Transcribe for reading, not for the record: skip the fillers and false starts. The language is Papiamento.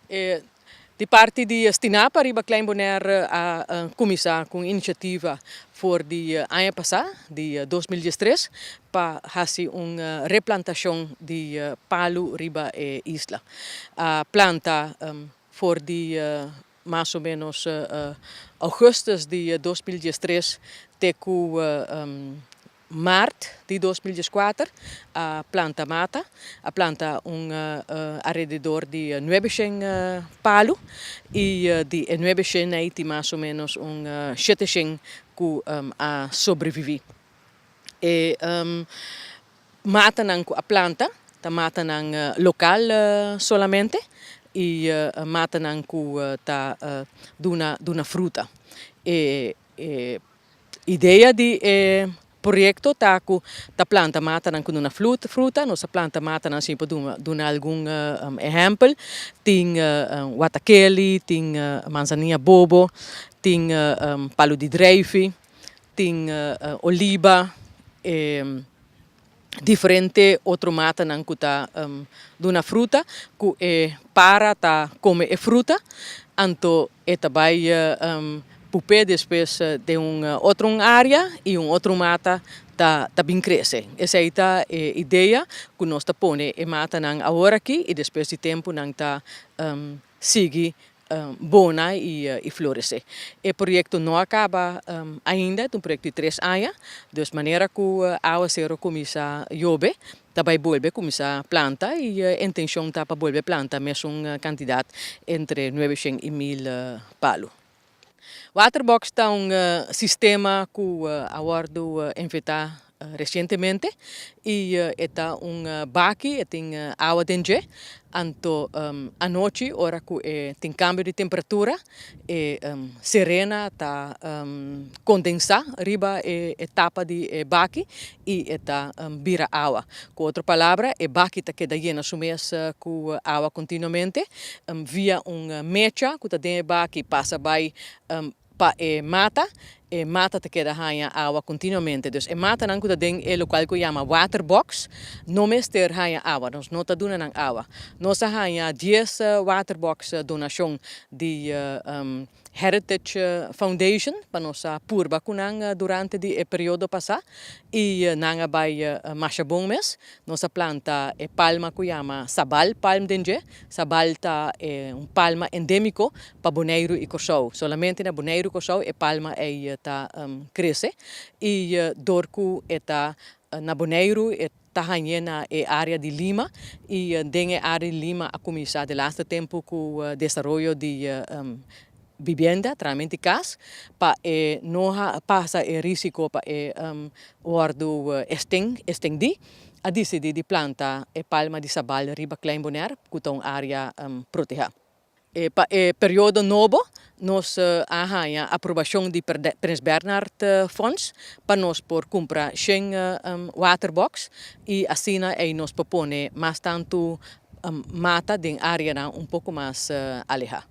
Di parti di Stinapa riba Klein Bonaire a kuminsá ku un inisiativa for di aña pasá, di 2013, pa hasi un replantashon di palu riba e isla. A planta for di mas o ménos ougùstùs di 2013 te ku mart di 2014 a planta mata, a planta un alrededor di 900 palu i di e 900 ei tin mas o ménos un 700 ku a sobreviví. E matanan ku a planta ta matanan lokal solamente i matanan ku ta duna fruta. E idea di e proyekto ta ku ta planta matanan ku duna fruta. Nos a planta matanan, si por duna algun ehèmpel, tin watakeli, tin manzanilla bobo, tin palu di dreifi, tin oliba, diferente otro matanan ku ta duna fruta, ku e para ta kome e fruta, anto e ta bai pup'é despues den un otro área i un otro mata ta bin krese. Esei ta e idea ku nos ta pone e matanan awor aki i despues di tempu nan ta sigui bona i floresé. E proyekto no a kaba ainda, ta un proyekto di 3 aña, dus manera ku awaseru kuminsá yobe, ta bai bolbe kuminsá planta i intenshon ta pa bolbe planta mesun kantidat, entre 900 i 1000 palu. Waterbox ta un sistema ku a wòrdu inventá resientemente i ta un baki, tin awa den dje, anto anochi, ora ku tin kambio di temperatura, e serena ta kondensá riba e tapa di e baki i e ta bira awa. Ku otro palabra, e baki ta keda yena su mes ku awa kontinuamente via un mecha ku ta den e baki, pasa bai pa e mata. E mata ta keda haña awa kontinuamente. Dus e matanan ku ta den e lokual ku yama waterbox no mester haña awa, nos no ta duna nan awa. Nos a haña 10 waterbox donashon di Heritage Foundation pa nos a purba ku nan durante di e periodo pasá i nan a bai masha bon mes. Nos a planta e palma ku yama sabal palm den dje. Sabal ta un palma endémiko pa Boneiru i Kòrsou. Solamente na Boneiru, Kòrsou e palma ei ta krese i dor ku e ta na Boneiru, e ta hañ'é na e área di Lima i den e área di Lima a kuminsá de laatste tempu ku desaroyo di bibienda, trahamentu di kas, pa e no pasa e rísiko pa e wòrdu extendí, a disidí di planta e palma di sabal riba Klein Bonaire, ku ta un área protehá. Pa e periodo nobo nos a haña aprobashon di Prins Bernhard Fonds pa nos por kumpra 100 waterbox i asina ei nos por pone mas tantu mata den áreanan un poko mas alehá.